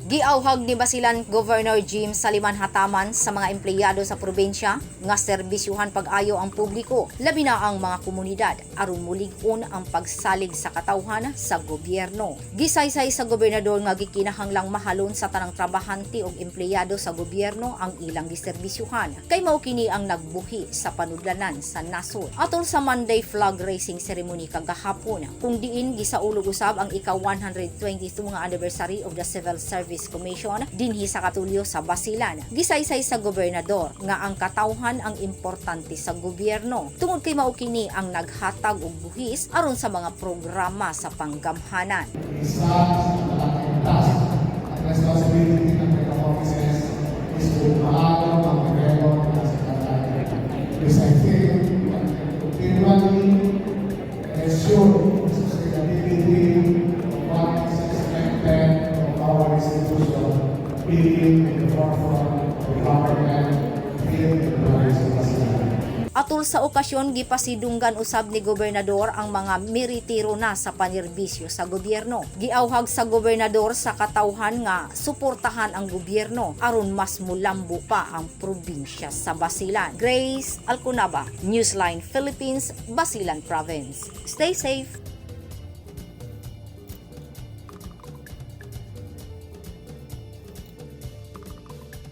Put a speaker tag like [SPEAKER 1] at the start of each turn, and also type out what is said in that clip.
[SPEAKER 1] Giawhag ni Basilan Governor Jim Saliman Hataman sa mga empleyado sa probinsya nga serbisyuhan pag-ayo ang publiko, labi na ang mga komunidad, aron mulig-on ang pagsalig sa katawhan sa gobyerno. Gisaysay sa gobernador nga gikinahanglang mahalon sa tanang trabahante og empleyado sa gobyerno ang ilang giserbisyuhan kay mao kini ang nagbuhi sa panudlanan sa nasod. Atol sa Monday flag raising ceremony kagahapon, kung diin gisaulog usab ang ika 122 nga anniversary of the Civil Service Commission dinhi sa Kapitolyo sa Basilan, gisaysay sa gobernador nga ang katawhan ang importante sa gobyerno tungod kay mao kini ang naghatag og buhis aron sa mga programa sa panggamhanan.
[SPEAKER 2] Isa sa malaking task at responsibility ng mga offices is to maayo mag-develop ng secretary. This, I think, continually ensure the sustainability of what is expected of our institution being in the forefront of government here in the province of Basilan.
[SPEAKER 1] Atol sa okasyon, gipasidunggan usab ni gobernador ang mga miritiro na sa panerbisyo sa gobyerno. Giawhag sa gobernador sa katawhan nga suportahan ang gobyerno aron mas mulambo pa ang probinsya sa Basilan. Grace Alconaba, Newsline Philippines, Basilan Province. Stay safe.